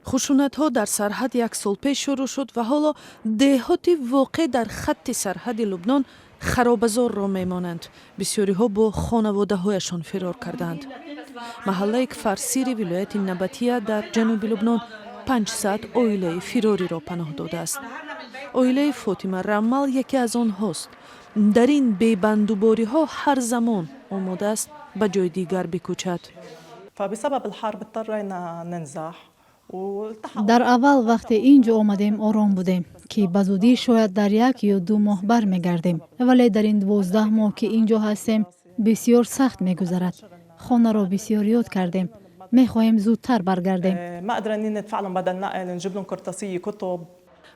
Хушунатҳо дар сарҳад як сол пеш шурӯъ шуд ва ҳоло деҳоти воқеъ дар хатти сарҳади Лубнон харобазорро мемонанд. Бисёриҳо бо хонаводаҳояшон фирор кардаанд. Маҳаллаи Кфарсири вилояти Набатия дар ҷануби Лубнон 500 оилаи фирориро паноҳ додааст. Оилаи Фотима Раммал яке аз онҳост. Дар ин бебандубориҳо ҳар замон омода аст ба ҷои дигар бикӯчад. فبسبب الحرب اضطرينا ننزح. Дар аввал, вақте ин ҷо омадем, ором будем, ки ба зудӣ шояд дар 1 ё 2 моҳ бармегардем, вале дар ин 12 моҳ, ки ин ҷо ҳастем, бисёр сахт мегузарад. Хонаро бисёр ёд кардем, мехоҳем зудтар баргардем. ما قدرانين ندفع لهم بدل نقل، نجيب لهم قرطاسيه، كتب.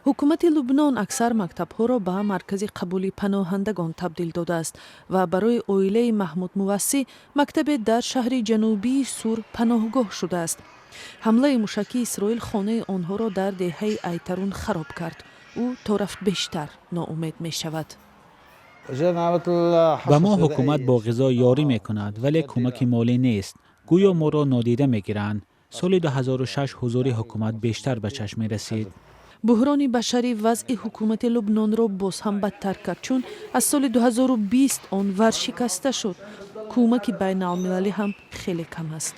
Ҳукумати Лубнон аксар мактабҳоро ба маркази қабули паноҳандагон табдил додааст ва барои оилаи Маҳмуд Мувассӣ мактабе дар шаҳри ҷанубии Сур паноҳгоҳ шудааст. Ҳамлаи мушакии Исроил хонаи онҳоро дар деҳаи Айтарун хароб кард. Ӯ то рафт бештар ноумед мешавад. Ба мо ҳукумат бо ғизо ёрӣ мекунад, вале кӯмаки молӣ нест. Гӯё моро нодида мегиранд. Соли 2006 ҳузури ҳукумат бештар ба чашм мерасид. Буҳрони башарӣ вазъи ҳукумати Лубнонро боз ҳам бадтар кард, чун аз соли 2020 он варшикаста шуд. Кӯмаки байналмилалӣ ҳам хеле кам аст.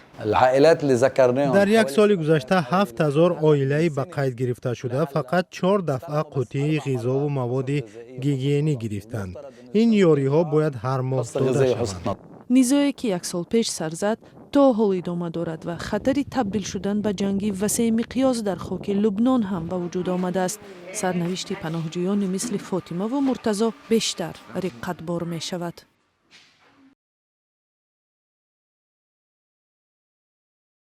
Дар як соли гузашта 7000 оилаи ба қайд гирифташуда фақат чор дафъа қутии ғизову маводи гигиенӣ гирифтанд. Ин ёриҳо бояд ҳар моҳ дода шаванд. Низое, ки як сол пеш сар зад, то ҳол идома дорад ва хатари табдил шудан ба ҷанги васеъмиқёс дар хоки Лубнон ҳам ба вуҷуд омадааст. Сарнавишти паноҳҷӯёни мисли Фотимаву Муртазо бештар риққатбор мешавад.